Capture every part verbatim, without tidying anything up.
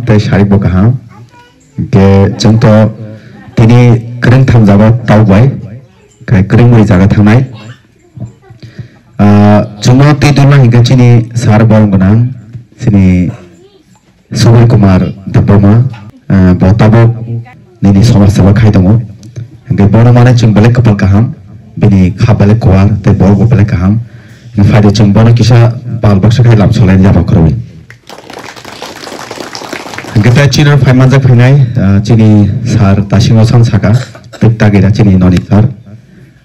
tei sarik bo kaham. Hingke chwng to tini kwrwng tham jaga tok bai, khai kwrwng bwrwi jaga thangnai. Ah, chwngno twi dulna hingke chini sir borom gwnang, chini Subai Kumar Debbarma, ah, bo tabuk nini somaj seba khai tongo. Hingke bono mane chwng belai kwpal kaham, bini kha belai kuar tei borok bo belai kaham. Hingke phaidi chwng bono kisa bal baksa khai lam solai yaba khorwi. Hingke tei chini phai manjak phainai, ah, chini sir Tasingo San saka, tei tagida chini noni sir.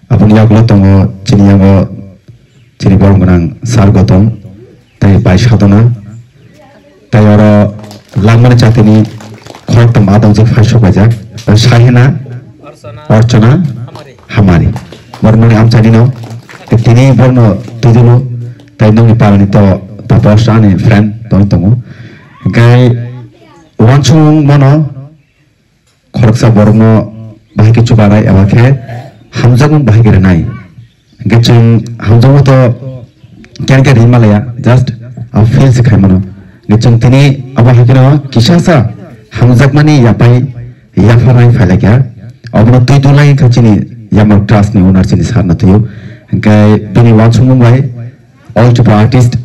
Aboni yagulo tongo chini yango chini borom gwnang sir Gotom, tei bai Sadona, tei oro langmani chatini khoroktham adongjak phai sok paijak, Sahina, Orchona, Hamari. Bormani amchaini no, tei tini borno tujulo, tei nongni parani to Tapos ani friend tong tongo. Hingke wansukmung mano, khoroksa borokno bahai khe chubanai eba khe hamjakmung bahai khe rwnai. Hingke chwng hamjakmung to kyan khe ri malaya, just a feel se khai mano. Hingke chwng tini abo hai kheno kisasa hamjakmani yapai yapharnai phai laikha. Obono twi dulai wngkha chini Yamrok Trust ni owner chini sir no twiyo. Hingke bini wansukmung bai All Tripura artist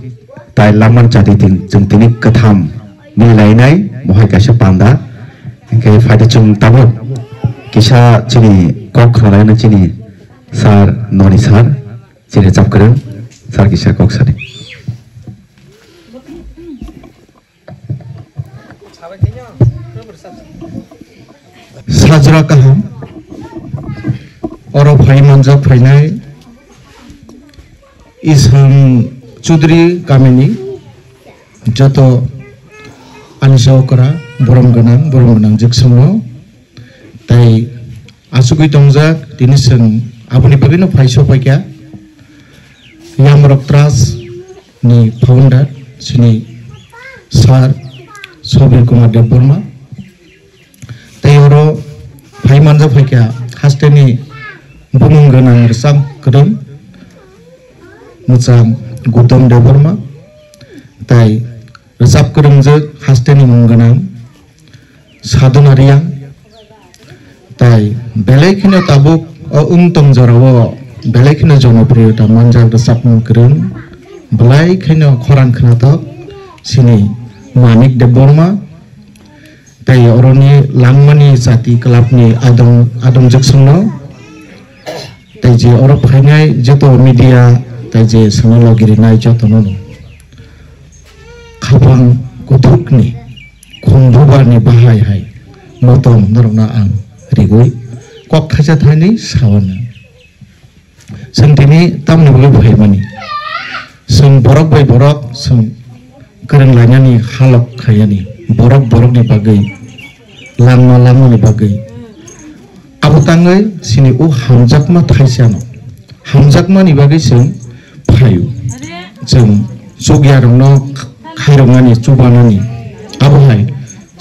tai langmani chati tin chwng tini kwtham milainai mohai kaisa panda. Hingke phaidi chwng tabuk kisa chini kok khwlaina chini sir, noni sir, chini chapkwrwng sir kisa kok sadi. Sajra kaham. Oro phai manjak phainai Isang Chudri kamini joto anisa okra borom gwnang, borom gwnang jiksungo. Tai asugwi tongjak, tini chwng aboni bagwino phai sok paikha. Yamrok Trust ni founder chini sir Sobir Kumar Debbarma. Tei oro phai manjak phaikha hasteni bumung gwnang rwchap kwrwng mwchang Gautam Debbarma. Tai rwchap kwrwngjak hasteni mung gwnang Sadhana Reang. Tai belai kheno tabuk o wng tong jorao belai kheno jonopriyota manjak rwchapmung kwrwng, belai kheno khorang khnathok chini Manik Debbarma. Tai oroni langmani jati club ni adong, adong jwksongno. Tai je oro phainai joto media, tai je sengno logi rinai jotono no. Khapang kuthukni khumbubarni bahai hai motom norokno ang rigwi kok thaisa thaini sawana. Chwng tini tamni bagwi phaimani? Chwng borok bai borok chwng kwrwng lainani halok khaiyani, borok borokni bagwi, langma langmani bagwi. Abo tangwi chini o hamjakma thaisano, hamjakmani bagwi chwng phaio. Chwng chukyarokno khairoknani, chubanani, abo hai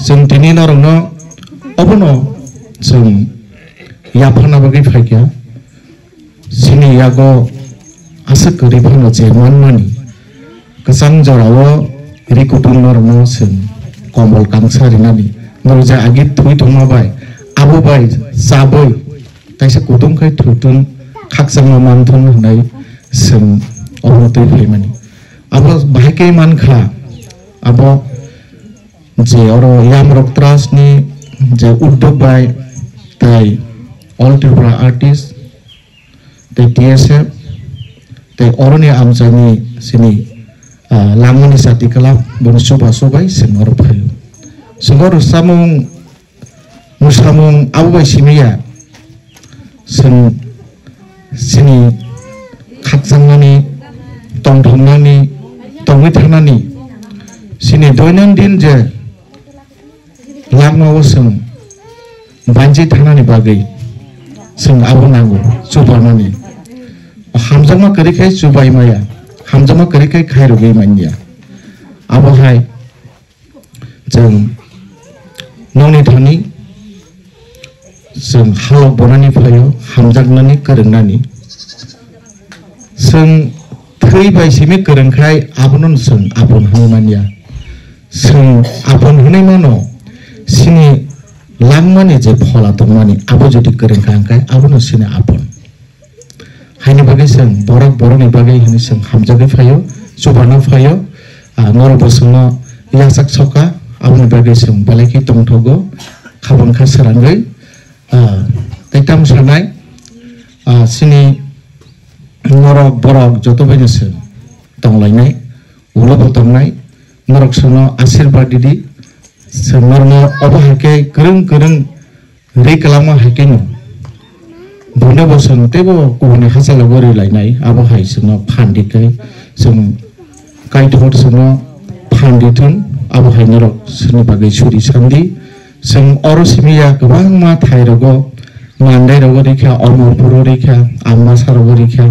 chwng tini norokno obono chwng yapharna bagwi phaikha. Chini yago aswk kwrwi phano je manmani, kwchang jorao ri kutung norokno chwng kombol kangsa rinani, norok je agi thwi tongma bai, abo bai chabwi kaisa kutung khai thwitung khakchangma manthung hwnwi chwng obo twi phaimani. Abo bahai khe mankha, abo je oro Yamrok Trust ni je uddog bai tai All Tripura Artist, tei T S F, tei oroni amchaini chini, ah, langmani chati kwlap, boni chubachu bai chwng oro phaio. Chwng oro samung, mwsamung abo bai simi ya. Chwng chini khakchangnani, tongthoknani, tongwi thangnani, chini doinondin je langmao chwng banchi thangnani bagwi chwng abo nango, chubanani. Hamjakma kwrwi khai chubai maya, hamjakma kwrwi khai khairogwi manya. Abo hai chwng nokni thani chwng halok bonani phaio, hamjaknani kwrwngnani. Chwng thwi bai simi kwrwng khai abono chwng apun hwnwi manya. Chwng apon hwnwi mano, chini langmani je phola tongmani, abo jodi kwrwng kha hwnkhe, abono chini apon. Haini bagwi chwng borok borokni bagwi hwnwi chwng hamjagwi phaio, chubano phaio, ah, norokbo chwngno yachak soka, aboni bagwi chwng belai khe tongthogo, khabon kha srangwi, ah, tei tamo sanai, ah, chini norok borok joto baino chwng tonglainai, ulo bo tongnai, norok chwngno asirwad ridi, chwng norokno obo hai khe kwrwng kwrwng rwi kwlangma hai khe no. Buino bo chwng teibo kubuni hachalogo rwi lainai, abo hai chwngno phan di khe chwng Kaitor chwngno phan di thung, abo hai norok chwngni bagwi suri sandi. Chwng oro simi ya kwbangma thai rogo, Mandai rogo rikha, Omorpuro rikha, Ambasa rogo rikha.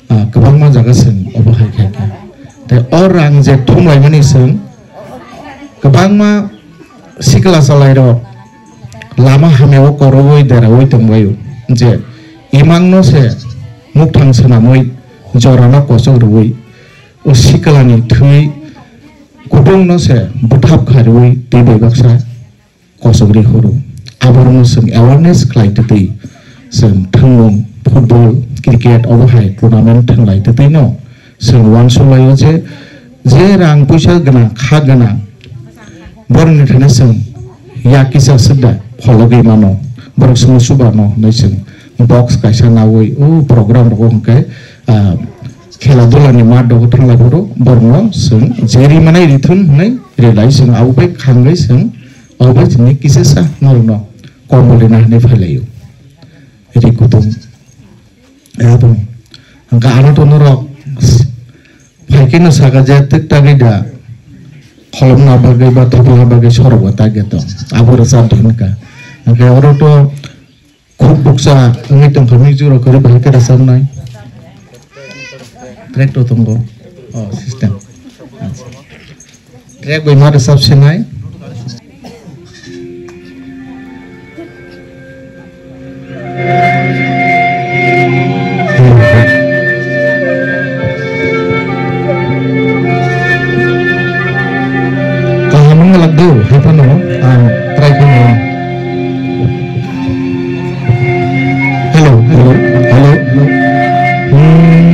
Ah, kwbangma jaga chwng obo hai khai kha. Tei o rang je thumlaimani chwng kwbangma sikla chalairok lama hamyao korogwi deraui tongbaio je imangno se mukthang swnamwi jorano kochok rwui o siklani thwi kuthungno se bwthap kharwi twi bai baksa kochok ri horo. Aborokno chwng awareness khlai twtwi chwng thwngmung football, cricket obo hai tournament thwnglai twtwino chwng uansuk laio je, je rang puisa gwnang, kha gwnang, borokni thani chwng yak kisa swk da phologwi mano, borok chwngno chubano hwnwi chwng box kaisa naui o program rogo hwnkhe, ah, khela dulani mat rogo thanglai phuru borokno chwng je ri manai rithun hwnwi rilai chwng abo bai khangwi chwng Obo chini kisa sa norokno kombol rina hinwi phailaio. Ri kutung. Abo. Hwnkhe ano to norok phaikhe no saka je twk tagwi da kholopna bagwi ba thopolna bagwi sorok bo tagya tong. Abo rwchap di hwnka. Hwnkhe oro to Khuk buksa wngwi tongkha, music rok kwrwi bahai khe rwchapnai. Track to tongo. Oh, system. Track bai ma rwchap sinai. Kaham wng lak do, hai phano ang try khe nai. Hello, hello, hello. Hmm.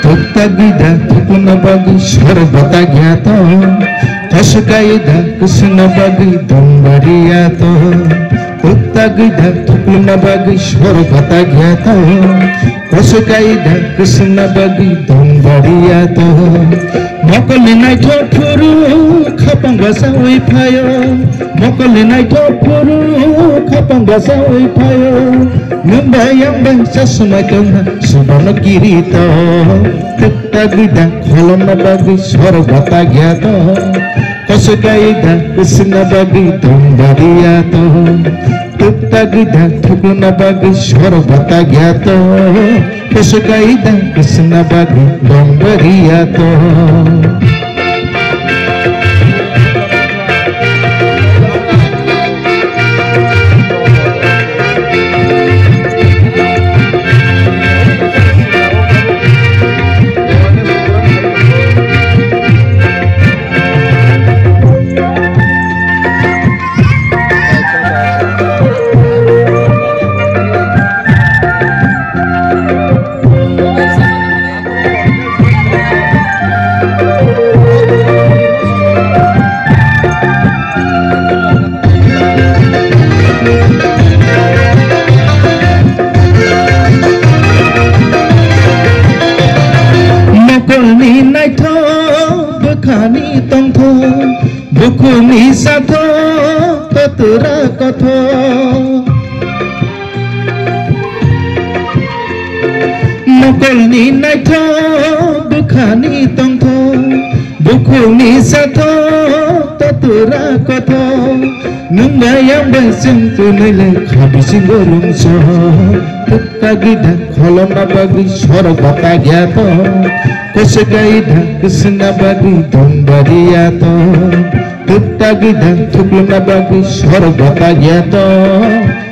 Tukta gida thukuna bagwi sor bata gyato, kosukaida kusuna bagwi dombariyato. Tukta gida thukuna bagwi sor bata gyato, kosukaida kusuna bagwi dombariyato. Mokolni naithok phuru khapang gasawi phaio. Mokolni naithok phuru khapang gasawi phaio. Nwng bai ang bai chasumai tongha subano kirito. Tukta gida kholomna bagwi sorok bata gyato. Kosukaida kusuna bagwi dombariyato. Tukta gida thukluna bagwi sorok bata gyato. Kosukaida kusuna bagwi dombariyato. Mokolni naithok bwkhani tongthok, bukhukni sathok kotora kothok. Mokolni naithok bwkhani tongthok, bukhukni sathok Tura koto, nung bai ang bai chwng tunui le kha bisingo rungso. Tukta gida kholomna bagwi sorok bata gya to. Kose kaida kwswngna bagwi dong bariya to. Tukta gida thuklumna bagwi sorok bata gya to.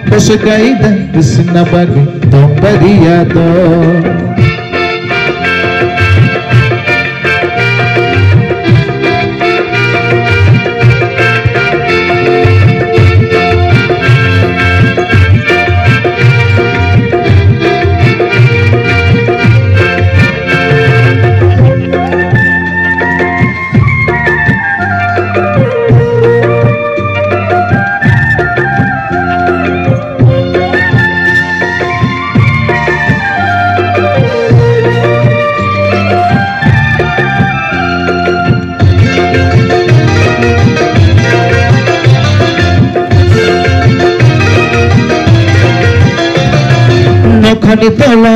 Kose kaida kwswngna bagwi dong bariya to. Nokhani tola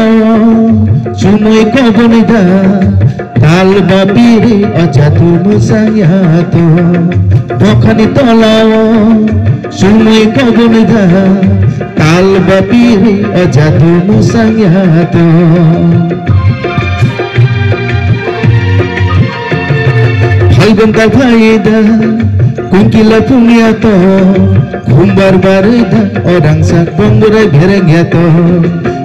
chumui koboni da. Tal bapiri o jatu mwsang ya to, bokhani tola o sumui koboni da. Tal bapiri o jatu mwsang ya to. Phalgun ta phai da, kunkila pungya to. Khumbar barwi da, o rangchak bongborai bereng ya to.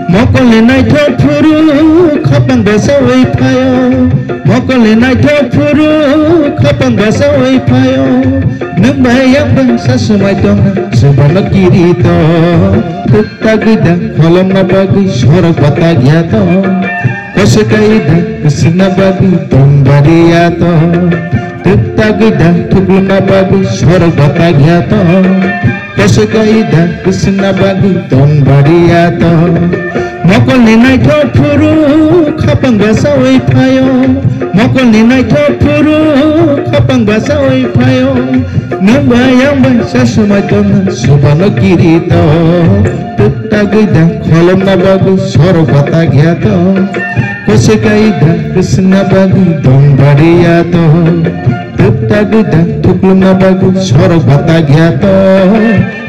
Mokolni naithok phuru khapang basawi phaio. Mokolni naithok phuru khapang basawi phaio. Nwng bai ang bai sa swmai tongna, swbano kiri to. Thuk tagwi da, kholomna bagwi sorok bata ya to. Kose kaida, kwswngna bagwi tong bariya to. Twk tagwi da, thuklumna bagwi sorok bata gya to. Kose kaida, kwswngna bagwi tong bariya to. Mokolni naithok phuru khapang basawi phaio. Mokolni naithok phuru khapang basawi phaio. Nwng bai ang bai sa swmai tongna, swbano kiri to. Twk tagwi da, kholomna bagwi sorok bata gya to. Kose kaida, kwswngna bagwi dong bariya to. Twk tagwi da, thuklumna bagwi sorok bata gya to.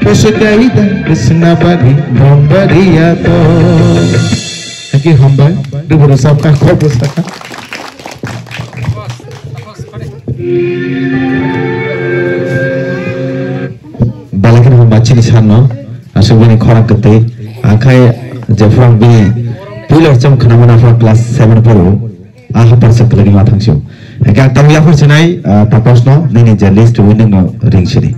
Kose kaida, kwswngna bagwi dong bariya to. Thank you, hambai. Duburo sabka, khobor saka. Belai kheno hambai chini sir no, aswk bini khorang kwtwi, akhai jephru ang bini puila chwng khwnamani aphuru class seven phuru, a haphar se kwlwini ma thangsio. Hingkhe ang tabuk yaphar sinai, ah, Tapas no, nini je list winning no ring sini.